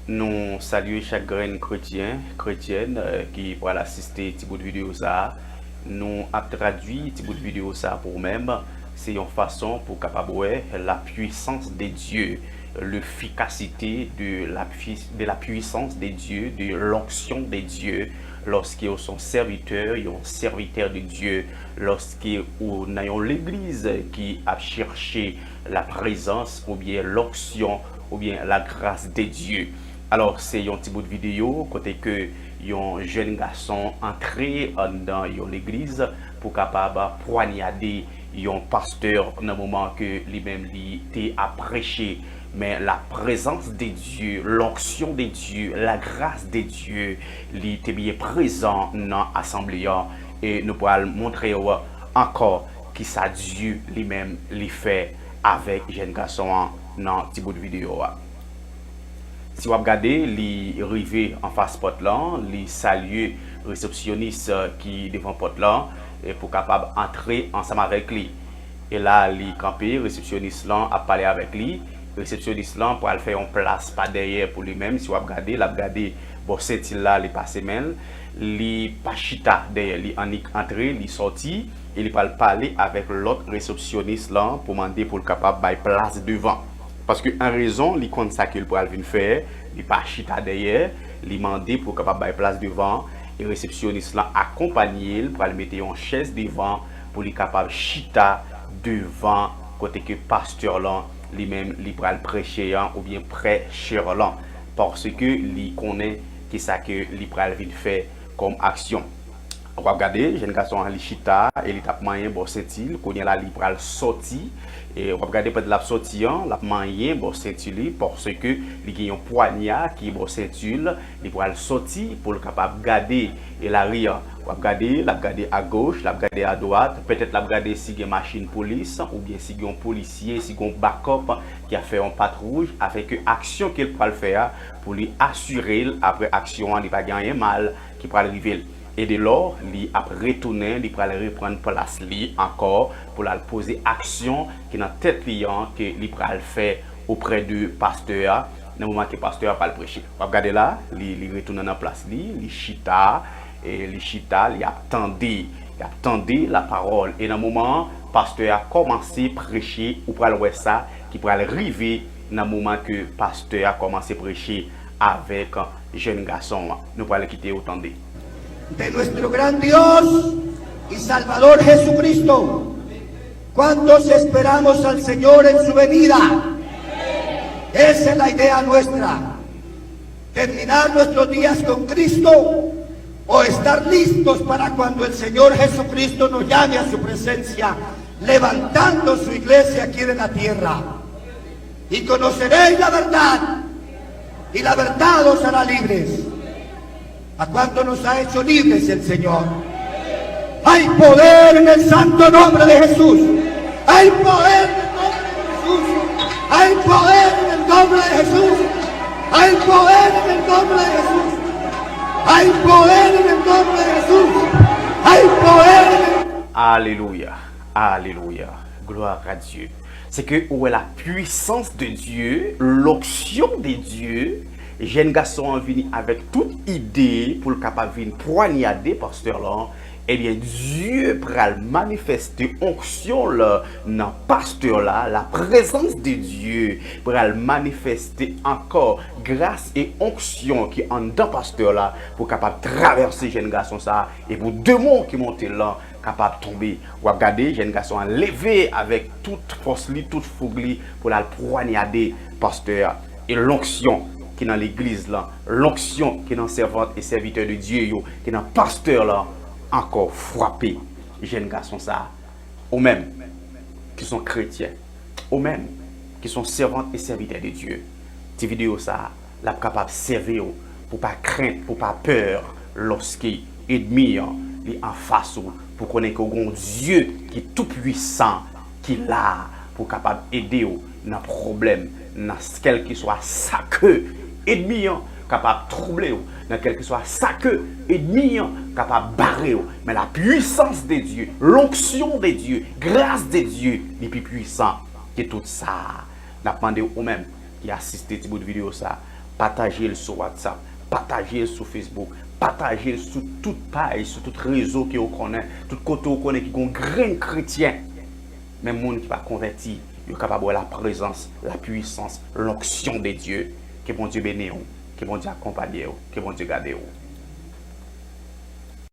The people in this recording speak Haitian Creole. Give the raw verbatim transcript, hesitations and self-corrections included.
Nou salye chak grenn kretyen, kretyèn, eh, ki pral asiste ti bout videyo sa a. Nou ap tradui ti bout videyo sa a pou ou menm. Se yon fason pou w kapab wè la puissance de Dieu, l'efficacité de la pui-, de la puissance de Dieu, de l'onction de Dieu, lorsque w se yon sèvitè, yon sèvitè de Dieu, lorsque ou nan yon legliz ki ap chèche la présence oubyen l'onction oubyen la grâce de Dieu. Alò, se yon ti bout videyo kote ke yon jèn gason antre anndan yon legliz pou kapab pwanyade yon pastè nan moman ke li menm li te ap preche. Men la présence de Dieu, l'onction de Dieu, la grâce de Dieu, li te byen prezan nan asanble an. E nou pral montre w ankò kisa Dye li menm li fè avèk jèn gason an nan ti bout videyo a. Si w ap gade, li rive anfas pòt lan, li salye resepsyonis ki devan pòt lan, e pou kapab antre ansanm avèk li. E la, li kanpe, resepsyonis lan ap pale avèk li. Resepsyonis lan pral fè yon plas pa dèyè pou li menm. Si w ap gade, l ap gade bò senti l la, li pase men l. Li pa chita dèyè, li annik antre, li sòti, e li pral pale avèk lòt resepsyonis lan pou mande pou l kapab bay plas devan. Paske an rezon, li konn sa ke l pral vin fè, li pa chita dèyè, li mande pou kapab bay plas devan, e resepsyonis lan akonpanye l, pral mete yon chèz devan pou li kapab chita devan kote ke pastè lan, li menm, li pral preche an, oubyen prèchè lan, paske li konnen kisa ke li pral vin fè kòm aksyon. W ap gade, jèn gason an, li chita e li t ap manyen bò senti l. Kounye a la, li pral sòti. E w ap gade, pandan l ap sòti an, l ap manyen bò senti li, paske li gen yon pwanya ki bò senti l. Li pral sòti pou l kapab gade e lari an. W ap gade, l ap gade agoch, l ap gade adwat. Petèt l ap gade si gen machin polis, oubyen si gen yon polisye, si gen yon bakòp ki ap fè yon patwouy, afenke aksyon ke l pral fè a, pou li asire l, apre aksyon an, li pa gen anyen mal ki pral rive l. E de lò, li ap retounen, li pral reprann plas li ankò pou l al poze aksyon ki nan tèt li an, ke li pral fè oprè de pastè a, nan moman ke pastè a pral preche. W ap gade la, li, li retounen nan plas li, li chita, e li chita, li ap tande, li ap tande lapawòl. E nan moman an, pastè a kòmanse preche, ou pral wè sa ki pral rive nan moman ke pastè a kòmanse preche avèk jèn gason an. Nou pral kite yo tande. De nuestro gran Dios y Salvador Jesucristo. ¿Cuántos esperamos al Señor en su venida? Esa es la idea nuestra. Terminar nuestros días con Cristo o estar listos para cuando el Señor Jesucristo nos llame a su presencia, levantando su iglesia aquí en la tierra. Y conoceréis la verdad, y la verdad os hará libres. ¿A cuánto nos ha hecho libres el Señor? Hay poder en el santo nombre de Jesús. Hay poder en el nombre de Jesús. Hay poder en el nombre de Jesús. Hay poder en el nombre de Jesús. Hay poder en el nombre de Jesús. Hay poder en el... Alelouya. Alelouya. Gloire à Dieu. Se ke ou wè la puissance de Dieu, l'onction de Dieu. Jèn gason an vini avèk tout ide pou l kapab vin pwanyade pastè lan. Ebyen, Dye pral manifeste onksyon l nan pastè la, la prezans de Dye pral manifeste ankò gras e onksyon ki anndan pastè la pou kapab travèse jèn gason sa a, e pou demon ki monte l lan kapab tonbe. W ap gade, jèn gason an leve avèk tout fòs li, tout foug li, pou l al pwanyade pastè a. E lonksyon ki nan legliz lan, lonksyon ki nan sèvant e sèvitè de Dye yo, ki nan pastè lan, ankò frape jèn gason sa a. Ou menm ki se yon kretyen, ou menm ki se yon sèvant e sèvitè de Dye, ti videyo sa a, l ap kapab sèvi w pou pa krent, pou pa pè, lòske ènmi an li anfas ou, pou konnen ke w gen yon Dye ki toupwisan, ki la pou kapab ede w nan pwoblèm, nan kèlkeswa sa ke ènmi an kapab twouble w, nan kèlkeswa sa ke ènmi an kapab bare w. Men la puissance de Dieu, l'onction de Dieu, grâce de Dieu, li pi pwisan ke tout sa. N ap mande w, ou menm ki asiste ti bout videyo sa, Pataje l sou WhatsApp, pataje l sou Facebook, pataje l sou tout paj, sou tout rezo ke w konnen, tout kote w konnen ki gon grenn kretyen. Men moun ki pa konvèti, yo kapab wè la prezans, la pwisans, lonksyon de Dye. Ke Bondye beni w, ke Bondye akonpanye w, ke Bondye gade w.